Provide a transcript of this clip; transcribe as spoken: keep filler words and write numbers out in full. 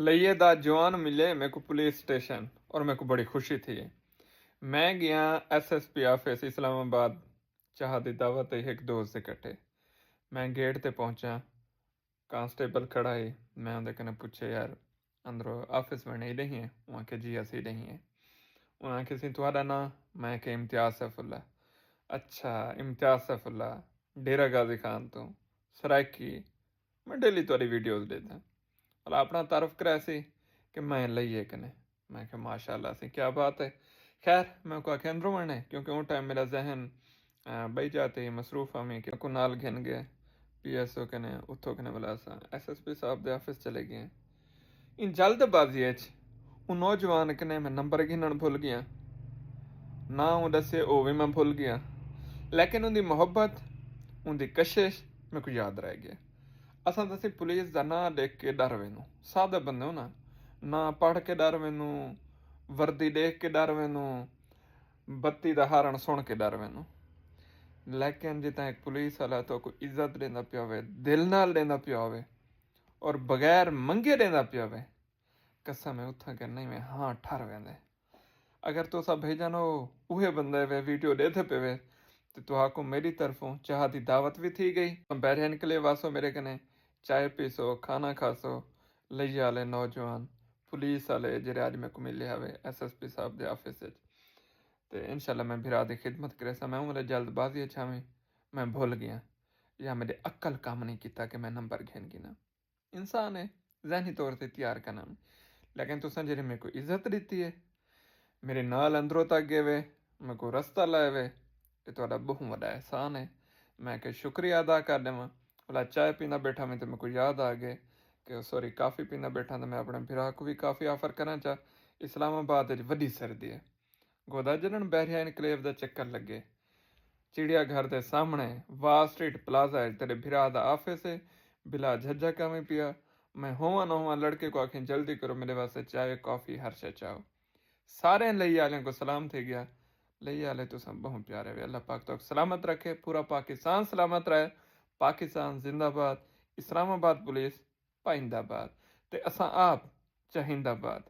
لیے دا جوان ملے میکوں پولیس اسٹیشن اور میکوں بڑی خوشی تھی۔ میں گیا ایس ایس پی آفس اسلام آباد، چاہ دی دعوت تے ہک دوست دے کٹھے۔ میں گیٹ تے پہنچا، کانسٹیبل کھڑا ہی۔ میں اوندے کنے پچھے، یار، اندروں آفس ونڄݨ ݙیہدے ہیں؟ اوں آکھیا، جی اسی ݙیہدے ہیں۔ انہاں آکھیا سی، تہاݙا ناں؟ میں آکھیا، امتیاز سیف اللہ۔ اچھا، امتیاز سیف اللہ، ڈیرہ غازی خان توں؟ سرائیکی؟ میں ڈیلی تہاݙی ویڈیوز ݙیہداں۔ بھلا اپݨا تعارف کرائے سی کہ میں لیے کنے۔ میں آکھیا، ماشاء اللہ سی، کیا بات ہے۔ خیر، میں اوکوں آکھیا اندروں ونڄ، کیونکہ اوں ٹائم میݙا ذہن ٻئی جاہ تے مصروف ہاویں کہ کو نال گھن گئے پی ایس او کنے، اتھوں کنے ولا اساں ایس ایس پی صاحب دے آفس چلے گئے۔ ان جلد بازی اچ اوں نوجوان کنے میں نمبر گھنݨ بھل گیا۔ نہ اوں ݙسے، او وی میں بھل گیا، لیکن اوندی محبت، اوندی کشش میکوں یاد رہ گیا۔ اساں تاں سی پولیس دا ناں ݙیکھ کے ݙر ویندوں، سادے بندے ہوں نا، ناں پڑھ کے ݙر ویندوں، وردی ݙیکھ کے ݙر ویندوں، بتی دا ہارن سݨ کے ݙر ویندوں۔ لیکن جتھاں ہک پولیس والا تہاکوں عزت ݙیندا پیا ہووے، دل نال ݙیندا پیا ہووے اور بغیر منگے ݙیندا پیا ہووے، قسم ہے اتھاں کے نہیں میں ہاں ٹھر ویندے۔ اگر تساں بھیجن ہو اوہے بندے وے ویڈیو ݙیہدے پے وے، تے تہاکوں میݙی طرفوں چاہ دی دعوت وی تھی ڳئی۔ بحرین کلے واسو میݙے کنے، چائے پیسو، کھانا کھاسو۔ لئی آلے نوجوان پولیس آلے جیڑھے اڄ میکوں ملے ہاوے ایس ایس پی صاحب دے آفس اچ، تے انشاءاللہ میں بھرا دی خدمت کریساں۔ میں اوں ویلے جلد بازی اچ ہاویں، میں بھل گیاں یا میݙے عقل کم نہیں کیتا کہ میں نمبر گھن گھناں۔ انسان ہے، ذہنی طور تے تیار کرݨا میں، لیکن تساں جیڑھی میکوں عزت ݙتی ہے، میݙے نال اندروں تک ڳئے وے، میکوں رستہ لائے وے، اے تہاݙا ٻہوں وݙا احسان ہے۔ میں کہ شکریہ ادا کر ݙیواں۔ ولا چائے پیندا ٻیٹھا میں تے میکوں یاد آ ڳئے کہ سوری، کافی پیندا ٻیٹھا تے میں اپݨے بھرا کوں وی کافی آفر کرݨا چا۔ اسلام آباد اچ وݙی سردی ہے۔ گودا جݙݨ بحریہ انکلیو دا چکر لڳے، چڑیا گھر دے سامݨے وال سٹریٹ پلازہ اچ تیݙے بھرا دا آفس ہے۔ بلا جھجھک آویں پیا۔ میں ہوواں نہ ہوواں، لڑکے کوں آکھیں جلدی کرو، میݙے واسطے چائے، کافی، ہر شے چاؤ۔ سارے لئی آلیاں کوں سلام تھی ڳیا۔ لئی آلے تساں ٻہوں پیارے وے، اللہ پاک تہاکوں سلامت رکھے، پورا پاکستان سلامت رہے۔ پاکستان زندہ باد، اسلام آباد پولیس پائندہ باد، تے اساں آپ چاہندہ باد۔